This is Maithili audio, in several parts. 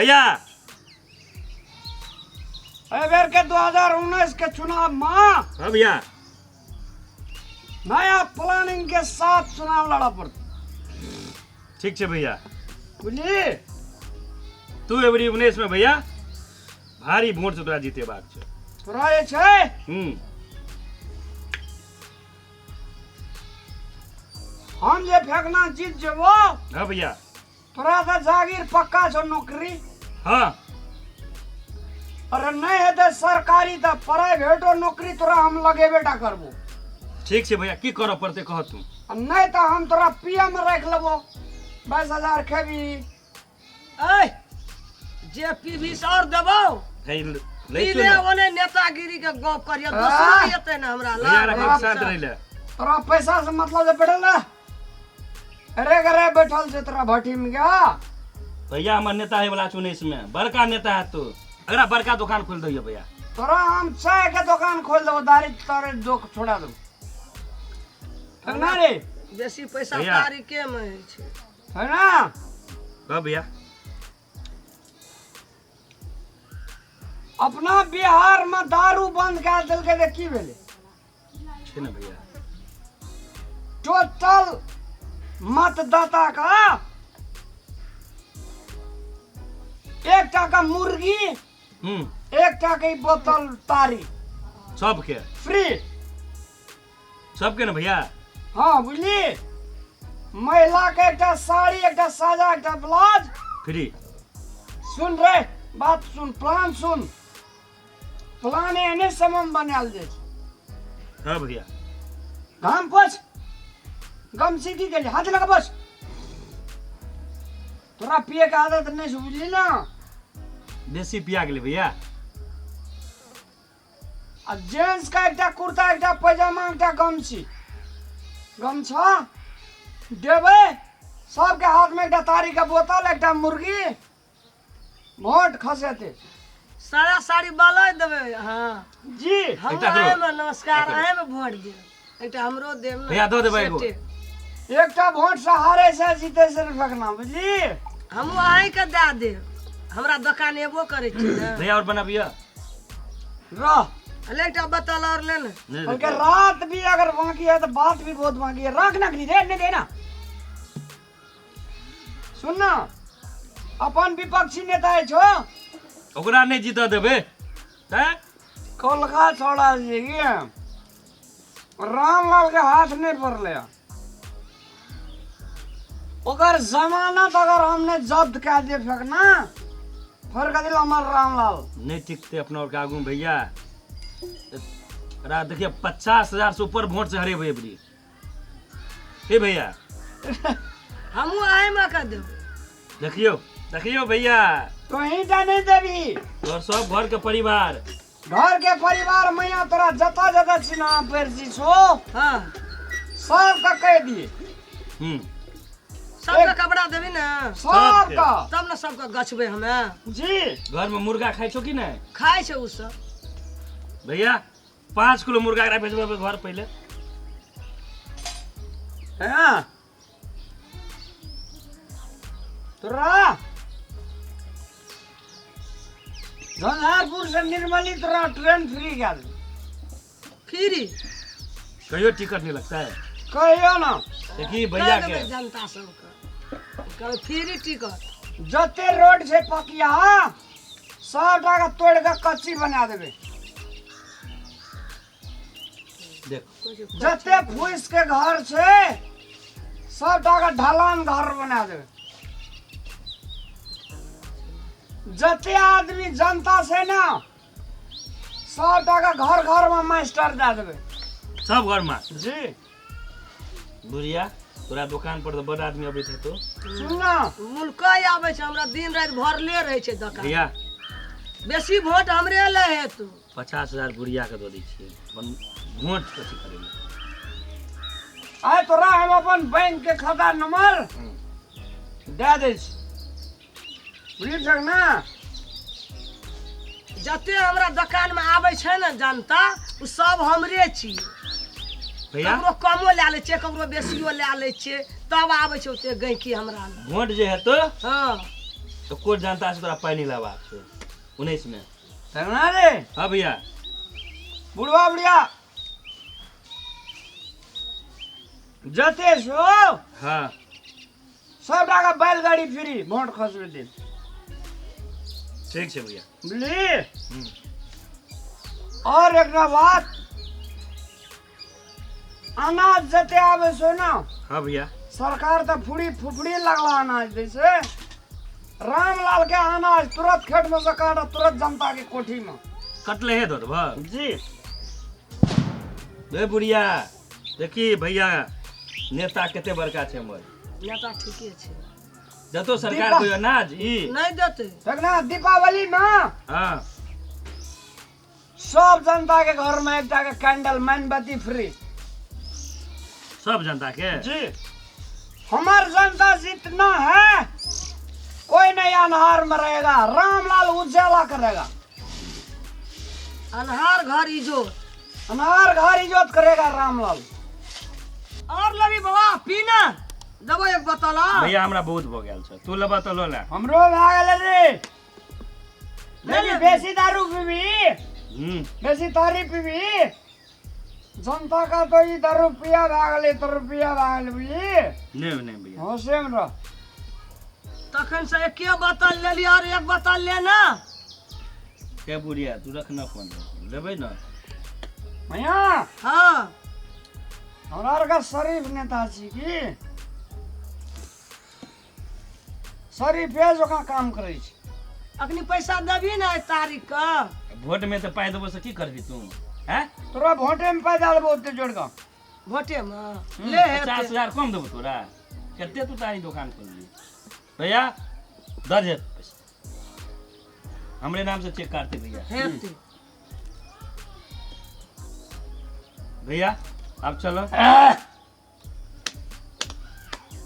भैया एहि बेर के 2019 के चुनाव में हाँ भैया नया प्लानिंग के साथ चुनाव लड़ा पड़त। ठीक छै भैया। बुझली? तू एबरी 19 में भैया भारी वोट से तोरा जीतेबाक छै। तोरा जे छै हम जे फेकना जीत जेबो। हाँ भैया। तोरा तऽ जागीर पक्का छौ नौकरी। हाँ। अरे नहीं हेतै सरकारी तऽ प्राइवेटो नौकरी तोरा हम लगेबे टा करबो। ठीक छै भैया, की करऽ पड़तै कह तू। आ नहीं तऽ हम तोरा पीएम राखि लेबो, 22,000 खेबी। ऐ जे पीबी से और देबो। हे, लै पीले छियौ ने। ओने नेतागिरी के गप करियो, दोसरो एतै ने हमरा लग। भैया रखो शांत रहि ले। तोरा पैसा से मतलब जे बैठल रह। अरे घरे बैठल छै तोरा भट्टी में गया। भैया हमर नेता है वाला 19 में बड़का नेता है तू, अगला बड़का दुकान खोल दइयो भैया। तोरा हम चाय के दुकान खोल देबो, दाढ़ी तोरे जोक छोड़ा देबो। है ना रे? बेसी पैसा भैया। तारीखे में होइ छै। है ना? कह भैया। अपना बिहार में दारू बंद कए देलकै तऽ की भेलै? छै ने भैया। टोटल मतदाता का एकटा का मुर्गी, एकटा के बोतल तारी, सबके फ्री। सबके ने भैया? हाँ बुझली, महिला के एकटा साड़ी, एकटा साजा, एकटा ब्लाउज फ्री। सुन रे बात सुन, प्लान सुन, प्लान एहने समय में बनायल जाइ छै। हाँ भैया। घाम पोछ, गमछी की गेली, हाथ लगा बस। तोरा पिए के आदत नहीं छै बुझली ना? बेसी पिया गेलै भैया। आ जेंट्स का एकटा कुर्ता, एकटा पैजामा, एकटा गमछी, गमछा देबै सबके हाथ में, एकटा तारी के बोतल, एकटा मुर्गी, वोट खसेते। सारा साड़ी बलय देबै। हाँ जी। हम एकटा करो। आएमे नमस्कार, एकटा। आएमे वोट देब, एकटा हमरो देब ने। भैया, दऽ देबै एगो। सेटे। एकटा वोट से हारे से जीते से फेकना बुझली? हमहूँ अहीँके दए देब, हमरा दोकान एबो करै छी ने। भैया और बनाबिया रह। ले एकटा बोतल और ले ने। नहीं, बल्कि रात भी अगर बाकी है तो बात भी बहुत बाकी है। रख ना रे, नहीं देना। सुन ना, अपन विपक्षी नेता है छो, ओकरा नहीं जीत देबे हैं? कोलका छोड़ा जी रामलाल के हाथ नहीं पड़ले, ओकर जमानत अगर हमने जब्त कर दिए फेंकना फिर कह दिल हमार रामलाल नहीं टिकते अपना और के आगू में भैया। रात देखिए 50,000 से ऊपर वोट से हरे भैया बड़ी। हे भैया। हमहूँ अहीँमे कऽ देबै। देखियो देखियो भैया। तो ही टा नहीं देबी। तोहर सब घर के परिवार। घर के परिवार मैया तोरा जता जता चिन्हा पेरसी छो। हाँ। सबके कह दिए। सबके कपड़ा देबी ने? सबके। तब ने सबके गछबै हमे। जी। घर में मुर्गा खाइ छौ कि नहीं? खाइ छै उ सब। भैया 5 किलो मुर्गा एकरा भेजबै घर पहिले। हाँ। तोरा झंझारपुर से निर्मली तोरा ट्रेन फ्री गेल। फ्री? कहियो टिकट नहीं लगता है। कहियो ना। देखी भैया कहि के। देबै जनता सबके कहबै फ्री टिकट। जते रोड छै पकिया सबटा के तोड़ के कच्ची बना देबै। देख। जते फूस के घर छै सबटा के ढलान घर बना देबै। जते आदमी जनता छै ना सबटा के घर घर में मास्टर दए देबै। सब घर में? जी। बुढ़िया तोरा दुकान पर तो बड़ आदमी अबैत हेतौ। सुन ना। मुल्कै आबै छै, हमरा दिन राति भरले रहै छै दोकान। भैया। बेसी वोट हमरे ले हेतौ। 50,000 बुढ़िया के दऽ दै छियै अपन वोट कथी करै लए। आइ तोरा हम अपन बैंक के खाता नंबर दए दै छी, बुझि सक ना? जते हमरा दोकान में आबै छै ने जनता, उ सब हमरे छियै। भैया? ककरो कमो लए लै छियै, ककरो बेसियो लए लै छियै, तब आबै छै ओते गैंकी हमरा लग। वोट जे हेतौ, हाँ। तो कोन जनता से तोरा पाइ नहि लेबाक छौ 19 में। तगना रे। हाँ भैया। बुढ़वा बुढ़िया जते छौ। हाँ। सबटा के बैलगाड़ी फ्री वोट खसबे दिन। ठीक छै भैया। बुझली? और एकटा बात, अनाज जते आबै छौ ने। हाँ भैया। सरकार तऽ फुड़ी फुफड़ी लगला अनाज दै छै। रामलाल के अनाज तुरंत खेत में से काट तुरंत जनता के कोठी में। कटले है दो भर। जी। रे बुढ़िया देखी भैया नेता कते बड़का छै हमर। नेता ठीके छै। जतो सरकार कोई अनाज ई नहीं देते। देखना दीपावली में। हाँ। सब जनता के घर में एकटा के कैंडल मोमबत्ती फ्री। सब जनता के? जी। हमार जनता जितना है कोई नहीं अनहार में रहेगा, रामलाल उजाला करेगा। अनहार घर इजोत। अनहार घर इजोत करेगा रामलाल। और लबी बाबा पीना दबो एक बोतल। भैया हमरा बहुत भ गेल छ, तू लेबा त ल ले। हमरो भ गेल रे। नहीं बेसी दारू पीबी, बेसी तारी पीबी, जनता का तो ई दारू पिया भए गेलै, तो रुपया भए गेलै, बुझली? नहीं नहीं भैया। होशे में रह। तखन से एके बोतल लेली और एक बोतल ले ना। के बुढ़िया तू रख ना फोन, लेबै ना भैया। हाँ। हमरा आर का शरीफ नेता छी की शरीफे जकाँ काम करै छै। अखनी पैसा देबही ने एहि तारीख के? वोट में तो पाइ देबो से की करबी तू? हैं? तोरा वोटे में पाइ दे देबो ओते जोड़ कऽ। वोटे में? ले हेतै। 50,000 कम देबो तोरा। कते तू तारी दुकान खोलली? भैया दे दे पैसा। हमरे नाम से चेक काटते भैया। हेतै। भैया अब चलो।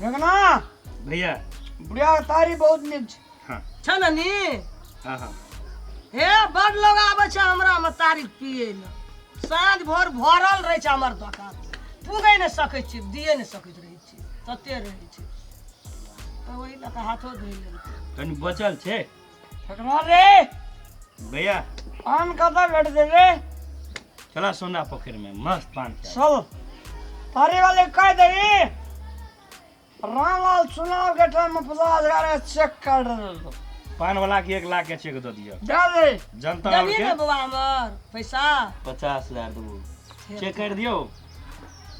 देखना भैया। बुढ़िया तारी बहुत नीक छै। हाँ। छै ने नी? हाँ, हाँ। हे बड़ लोग आबै छै हमरा में तारी पिए लए, साँझ भोर भरल रहै छै हमर दोकान, पुगै नहि सकै छी, दिए नहि सकैत रहै छी, तते रहै छै। तऽ ओहि लऽ कऽ हाथो धोइ लेलकै। कनि बचल छै। ठकरा रे। भैया। पान कतऽ भेटतै रे? चला सोना पोखरि में मस्त पान खाय। चल तारी वाले कह दही रामलाल चुनाव के टाइम में 50,000 चेक काट देलको। पान वाला के 1 लाख के चेक दऽ दिअ। दे दे। जनता देबही के ने बौआ हमर पैसा? 50,000 देबो। चेक कर दियौ।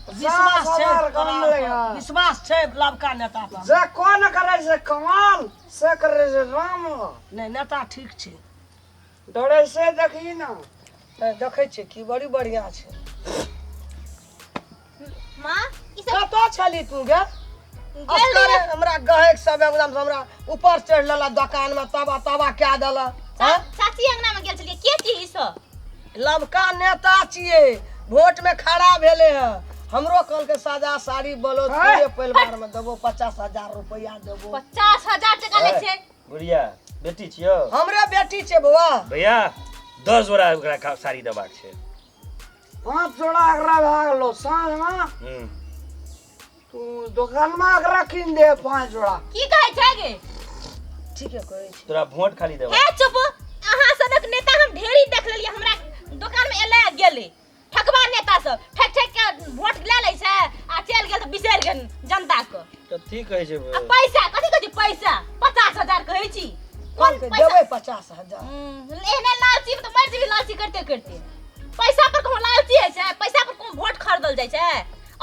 विश्वास छै 50,000 तोरा कम पर। लेगा। विश्वास छै लबका नेता पर। जे कोन करे छै कमाल से करे छै रामलाल। नहीं नेता ठीक छै। डरे से देखी ना। नहीं, देखै छियै की बड़ी बढ़िया छै। माँ, ई सब कतऽ छली तू गे? गेल असगरे रहियै। हमरा गहक सब एकदम से हमरा ऊपर चढ़ि लेलक दोकान में, तबा तबा कए देलक। हाँ? चाची अंगना में गेल छलियै, के छियै ई सब? लबका नेता छियै, वोट में खड़ा भेले हँ। हमरो कहलकै सादा साड़ी ब्लाउज हैं? पूरे परिवार में देबो, 50,000 रुपया देबो। 50,000 टका लै छै। बुढ़िया बेटी छियौ? हमरे बेटी छै बौआ। भैया 10 जोड़ा ओकरा साड़ी देबाक छै। 5 जोड़ा एकरा भए गेलो साँझ में। तू दोकान में एकरा कीन दे 5 जोड़ा। की कहै छै गे? ठीके कहै छै। तोरा वोट खाली देबा। हे चुप, अहाँ सनक नेता हम ढेरी देख लेलियै, हमरा दोकान में एलै आ गेलै। ठकबा नेता सब ठक ठक के वोट ले लै छै आ चलि गेल तऽ बिसरि गेल जनता के। कथी कहै छै? आ पैसा कथी कहै छै? पैसा 50,000 कहै छी। कोन कहलकै, पैसा? देबै 50,000। एहने लालची में तऽ मरि जेबही लालची करते करते। पैसा पर कोनो लालची होइ छै? पैसा पर कोनो वोट खरीदल जाइ छै?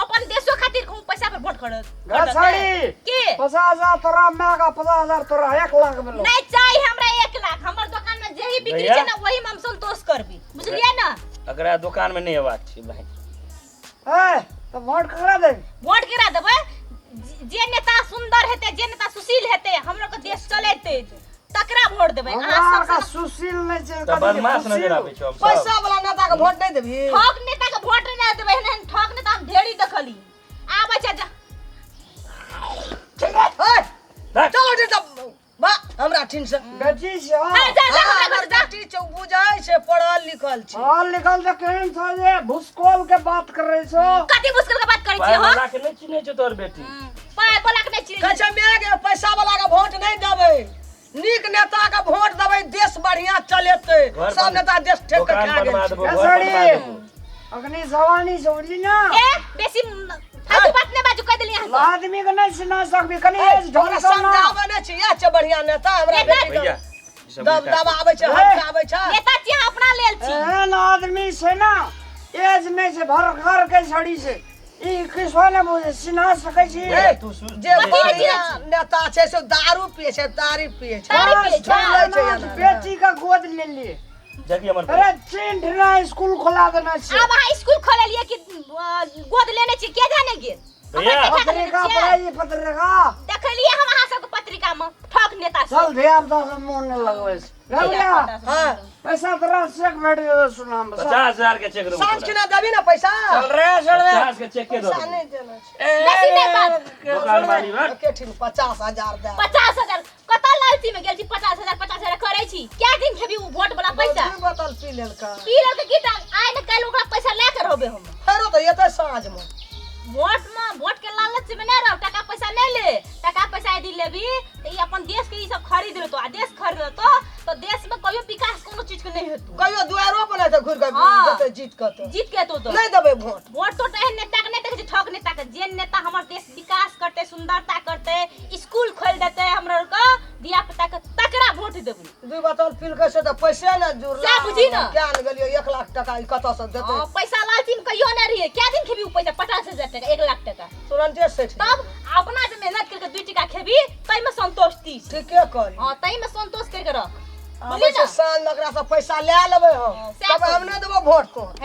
अपन देशो खातिर कोनो पैसा पर वोट खरीदल साड़ी। के? 50,000 तोरा माय का, 50,000 तोरा, 1 लाख भेलो। नहीं चाहिए हमरा 1 लाख। हमर दोकान में जेही बिक्री भैया? छै ना वही में हम संतोष करबी, बुझलियै ना? एकरा दुकान में नहीं अबाक छै भाई। ए, तऽ वोट ककरा देबै? वोट ककरा देबै? जे नेता सुंदर हेतै, जे नेता सुशील हेतै, हमरो के देश चलेतै, तकरा वोट देबै। हमरा अहाँ आर का सब सुशील नहि छै, तऽ कथी बदमाश सुशील? नजर आबै छौ हम सब। पैसा वाला नेता के वोट नहि देबही? ठक नेता के वोट नहि देबै, एहन एहन ठक नेता हम ढेरी देखली। आबै छै जा। ए, धक। चलो रे तब, बा, हमरा ठीन से। बेटी छै। हे, जा, जा, हाँ, हमरा हमर घर जा। बेटी छै, ओ बुझै छै, पढ़ल लिखल छै। पढ़ल लिखल तऽ केहन छौ जे भूसकोल के बात करै छौ? कथी भूसकोल के बात करै पाइ छियै हो? वाला के नहि चिन्है छौ तोहर बेटी। पाइ वाला के नहि चिन्है कहै छै, माय गे, पैसा वाला के वोट नहि देबै, नीक नेता के वोट देबै देश बढ़िया चलेतै। घर सब नेता देश ठेक के दोकान खा गेल बनवा छै। देबो, घर बनवा ए, देबो। अखनी जवानी छै बुझली ना। ए बेसी फालतू बात नहि बाजू, कहि देलियै अहाँके। आदमी के नहीं सुना सकबी कनी एज तोरा ढंग से ना। समझाबै नहि छी, इएह छै बढ़िया नेता हमरा। नेता- बेटी के भैया ई सब दब उल्टा दबा आबै छै, ए। हल्का आबै छै। नेता छी अहाँ अपना लेल छी। एहन आदमी छै ना एज नहीं छै भर घर के छड़ी छै ई किछो नहि बुझे चिन्हा सकै छी। भैया, तू सुन जे कथी बढ़िया छी? नेता छै से दारू पिए छै, तारी पिए छै। तारी पिए छै। लै छै एना। बेटी के गोद लेलिए। जाकि हमर अरे चिन्ह ना स्कूल खोला देना छै। आब अहाँ स्कूल खोललियै कि गोद लेने छी के जाने गेल। भैया। हमरा देखा के पत्रिका देने छियै। पढ़ाई पत्रिका देखलियै हम अहाँ सबके पत्रिका में ठक नेता सब। चल धिया पुता से मुँह नहीं लगबै छै। रबिया। हाँ। पैसा तोरा चेक भेट जेतौ सुनाम। 50,000 के चेक देबो साँझ तोरा। खिना देबी ना पैसा? चल रे चल रे। 50 के चेक के दो। पैसा नहीं देना छै। बेसी नहि बात। दोकान वाली बात। एके ठीन 50,000 दे। 50,000 कतऽ लालची में गेल छी? 50,000 50,000 करै छी, क्या दिन खेबी उ वोट वाला पैसा? दू बोतल पी लेलकै। पी लेलकै की तऽ आइ ने काल्हि ओकरा पैसा लए के रहबै हम। फेरो तऽ एतै साँझ में। वोट में वोट के लालच में नहीं रहो, टका पैसा नहीं ले। टका पैसा यदि लेबी तऽ ई अपन देश के ई सब खरीद लेतो आ देश खरीद लेतो तो देश में कहियो विकास कोनो चीज के नहीं हेतो। कहियो दुआरो पर नहि तऽ घुरि कऽ हाँ। देतै जीत कऽ तऽ। जीत के एतो तऽ नहि देबै वोट। वोट तो एहन नेता के नहि देखै छी, ठक नेता के। जे नेता हमर देश विकास करतै, सुंदरता करतै, स्कूल खोलि देतै हमरा आरके धिया पुता के, तकरा वोट देबै। दू बोतल पीलकै से तऽ पैसे ने जुड़लै। सएह बुझी ने। क्या ने गेलियै 1 लाख टका ई कतऽ से देतै? हाँ, पैसा लालची में कहियो नहि रहियै। क्या दिन खेबी उ पैसा 50,000 टका 1 लाख टका? तुरन्ते सठि। तब अपना जे मेहनत करके 2 टका खेबी ताहिमे संतोष ती। ठीके कहली। हाँ, ताहिमे संतोष करके रख। आबै बुझली छै ने? साँझमे ओकरा से पैसा लए लेबै हम। हाँ, सएह तब हम करी। नहि देबो वोट तोहर। हे।